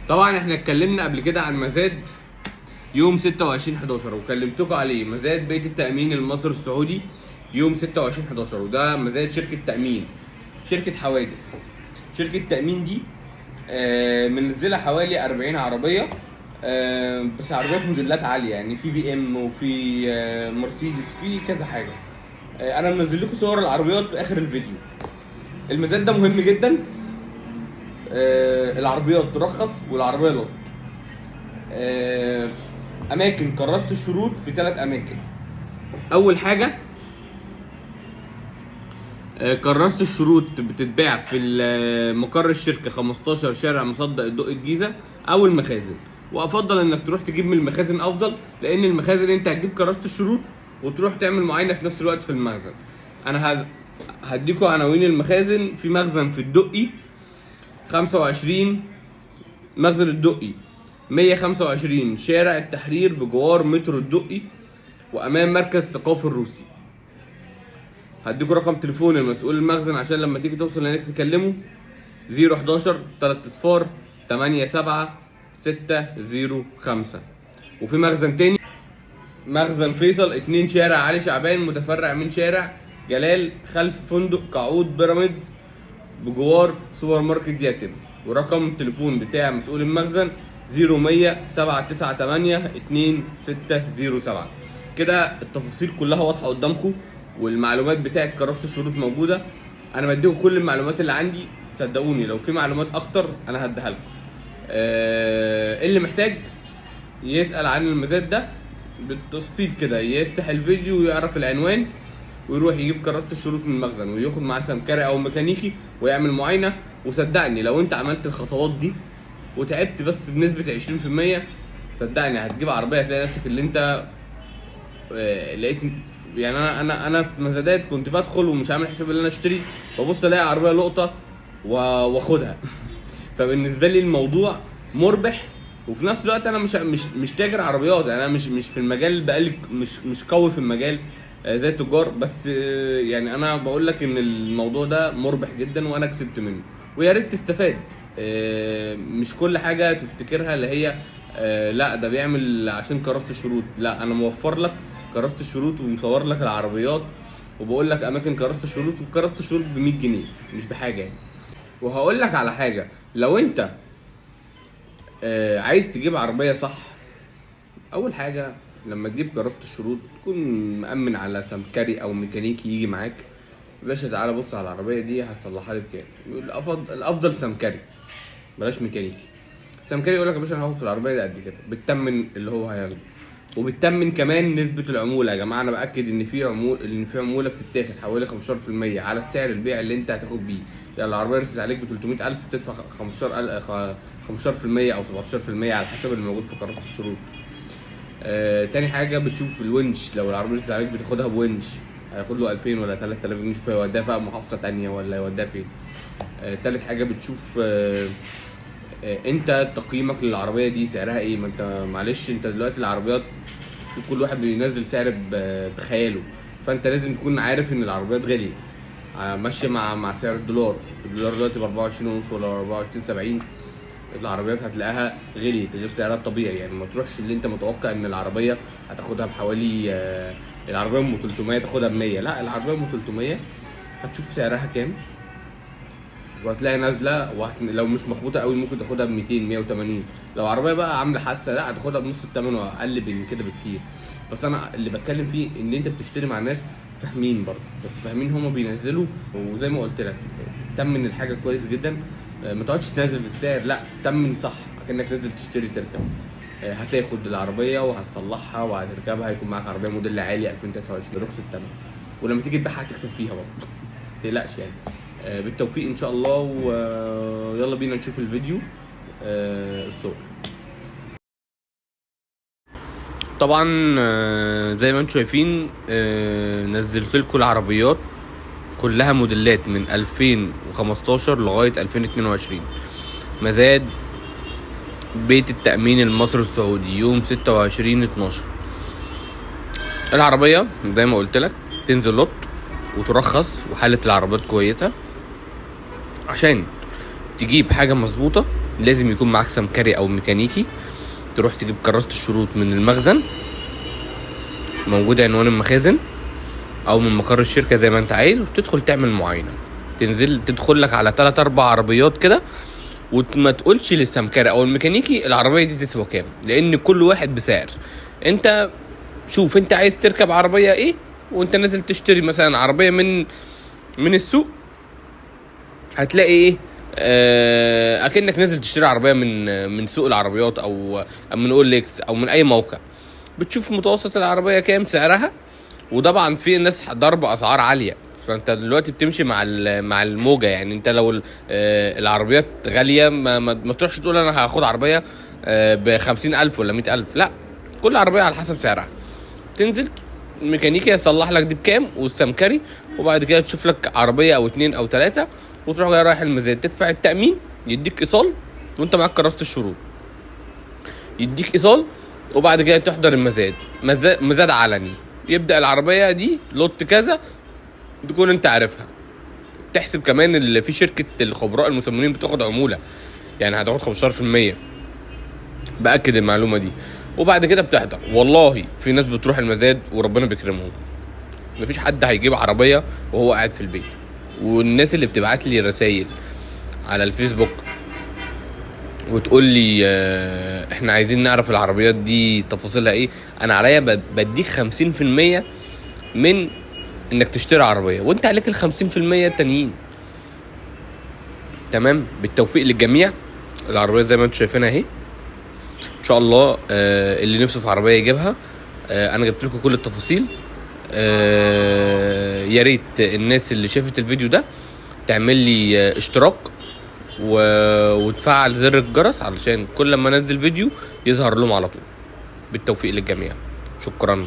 طبعا احنا اتكلمنا قبل كده عن مزاد يوم 26/11 وكلمتكم عليه، مزاد بيت التأمين المصري السعودي يوم 26/11، وده مزاد شركة تأمين، شركة حوادث. شركة التأمين دي منزلة حوالي 40 عربية، بس عربيات موديلات عالية، يعني في بي ام وفي مرسيدس، في كذا حاجة. انا منزل لكم صور العربيات في اخر الفيديو. المزاد ده مهم جدا، العربيات ترخص والعربية لوت. اماكن كراسة الشروط في 3 اماكن. اول حاجة، كراسة الشروط بتتباع في مقر الشركة 15 شارع مصدق الدق الجيزة او المخازن، وافضل انك تروح تجيب من المخازن افضل، لان المخازن انت هتجيب كراسة الشروط وتروح تعمل معاينة في نفس الوقت في المخزن. انا هديكوا عناوين المخازن. في مخزن في الدقي 25، مخزن الدقي 125 شارع التحرير بجوار مترو الدقي وامام مركز ثقافي الروسي. هديكوا رقم تليفون المسؤول المخزن عشان لما تيجي توصل هناك تكلمه، 011 3 صفار 8 7 6 0 5. وفي مخزن تاني، مخزن فيصل 2 شارع علي شعبان متفرع من شارع جلال خلف فندق قعود بيراميدز بجوار سوبر ماركت يتم. ورقم التليفون بتاع مسؤول المخزن 0100 798 2607. كده التفاصيل كلها واضحة قدامكم، والمعلومات بتاعت كراسة الشروط موجودة. انا بديكم كل المعلومات اللي عندي، صدقوني لو في معلومات اكتر انا هديها لكم. اللي محتاج يسأل عن المزاد ده بالتفصيل كده يفتح الفيديو ويعرف العنوان ويروح يجيب كراسة الشروط من المخزن وياخد معاه سمكري او ميكانيكي ويعمل معاينة. وصدقني لو انت عملت الخطوات دي وتعبت بس بنسبة 20%، صدقني هتجيب عربية هتلاقي نفسك اللي انت لقيت. يعني انا في مزادات كنت بدخل ومش عامل حساب ان انا اشتري، ببص الاقي عربية لقطة واخدها. فبالنسبة لي الموضوع مربح، وفي نفس الوقت انا مش تاجر عربيات، يعني انا مش في المجال، بقالي مش قوي في المجال، زي التجار، بس يعني انا بقول لك ان الموضوع ده مربح جدا وانا كسبت منه، ويا ريت تستفاد. مش كل حاجة تفتكرها اللي هي لا ده بيعمل عشان كراسة الشروط، لا انا موفر لك كراسة الشروط ومصور لك العربيات وبقول لك اماكن كراسة الشروط، وكراسه الشروط ب 100 جنيه مش بحاجة يعني. وهقول لك على حاجة، لو انت عايز تجيب عربية صح، اول حاجة لما تجيب كراسة الشروط تكون مأمن على سمكري او ميكانيكي يجي معاك. يا باشا تعالى بص على العربية دي هتصلحها لي بكام؟ يقول الافضل سمكري بلاش ميكانيكي. سمكري يقول لك يا باشا انا هاخد في العربية دي قد كده، بتتمن اللي هو هياخده، وبتتمن كمان نسبة العمولة. يا جماعة أنا بأكد إن في عمولة، إن في عمولة بتتاخد حوالي 15% على السعر البيع اللي أنت هتاخد بيه. يعني العربية رست عليك ب 300,000 تدفع 15% أو 17% على حسب اللي موجود في كراسة الشروط. تاني حاجة بتشوف الونش، لو العربية رست عليك بتاخدها بونش، هياخد له 2000 ولا 3000 جنيه، شوف هيوديها في محافظة تانية ولا يوديها فين. تالت حاجة بتشوف انت تقييمك للعربية دي سعرها ايه. ما انت معلش انت دلوقتي العربيات في كل واحد بينزل سعر بخياله، فانت لازم تكون عارف ان العربيات غليت، ماشية مع سعر الدولار. الدولار دلوقتي ب 24 ونص ولا 24.70، العربيات هتلاقيها غليت غير سعرها الطبيعي. يعني ما تروحش اللي انت متوقع ان العربية هتاخدها بحوالي، العربية ام 300 تاخدها ب 100، لا العربية ام 300 هتشوف سعرها كام وهتلاقي نازله، لو مش مخبوطه قوي ممكن تاخدها ب 200 180. لو عربية بقى عامله حادثه لا هتاخدها بنص الثمن واقل من كده بكتير. بس انا اللي بتكلم فيه ان انت بتشتري مع ناس فاهمين برضه، بس فاهمين هما بينزلوا، وزي ما قلت لك تمن الحاجة كويس جدا، ما تقعدش تنزل في السعر، لا تمن صح كانك نازل تشتري تركب. هتاخد العربية وهتصلحها وهتركبها، هيكون معاك عربية موديل عالي 2023 برخص الثمن، ولما تيجي تبيعها هتكسب فيها برضه، ما تقلقش يعني. بالتوفيق ان شاء الله، ويلا بينا نشوف الفيديو، الصور. طبعا، زي ما انتم شايفين، نزلت لكم العربيات كلها موديلات من 2015 لغاية 2022. مزاد بيت التأمين المصري السعودي يوم 26/12. العربية زي ما قلت لك تنزل لوت وترخص، وحالة العربيات كويسة عشان تجيب حاجة مظبوطة. لازم يكون معاك سمكري او ميكانيكي. تروح تجيب كراسة الشروط من المخزن، موجود عنوان المخازن، او من مقر الشركة زي ما انت عايز، وتدخل تعمل معاينة. تنزل تدخل لك على 3 4 عربيات كده، وما تقولش للسمكري او الميكانيكي العربية دي تسوى كام، لان كل واحد بسعر. انت شوف انت عايز تركب عربية ايه، وانت نازل تشتري مثلا عربية من السوق، هتلاقي ايه، اكنك نازل تشتري عربية من سوق العربيات او من OLX او من اي موقع. بتشوف متوسط العربية كام سعرها، وطبعا في ناس ضرب اسعار عالية، فانت دلوقتي بتمشي مع الموجه. يعني انت لو العربيات غالية ما تروحش تقول انا هاخد عربية ب 50,000 ولا 100,000، لا، كل عربية على حسب سعرها. تنزل الميكانيكي يصلح لك دي بكام والسمكري، وبعد كده تشوف لك عربية او 2 او 3، وتروح جاي رايح المزاد تدفع التامين، يديك ايصال وانت معاك كراسة الشروط، يديك ايصال، وبعد كده تحضر المزاد، مزاد علني، يبدا العربية دي لوت كذا تكون انت عارفها. تحسب كمان اللي في شركة الخبراء المصممين بتاخد عمولة، يعني هتاخد 15%، باكد المعلومة دي. وبعد كده بتحضر. والله في ناس بتروح المزاد وربنا بيكرمهم، مفيش حد هيجيب عربية وهو قاعد في البيت. والناس اللي بتبعت لي رسائل على الفيسبوك وتقول لي احنا عايزين نعرف العربيات دي تفاصيلها ايه، انا عليا بديك 50% من انك تشتري عربية، وانت عليك 50% التانيين. تمام، بالتوفيق للجميع. العربية زي ما انتم شايفينها اهي، ان شاء الله اللي نفسه في عربية يجيبها. انا جبت لكم كل التفاصيل. يا ريت الناس اللي شافت الفيديو ده تعمل لي اشتراك وتفعل زر الجرس علشان كل لما انزل فيديو يظهر لهم على طول. بالتوفيق للجميع، شكرا.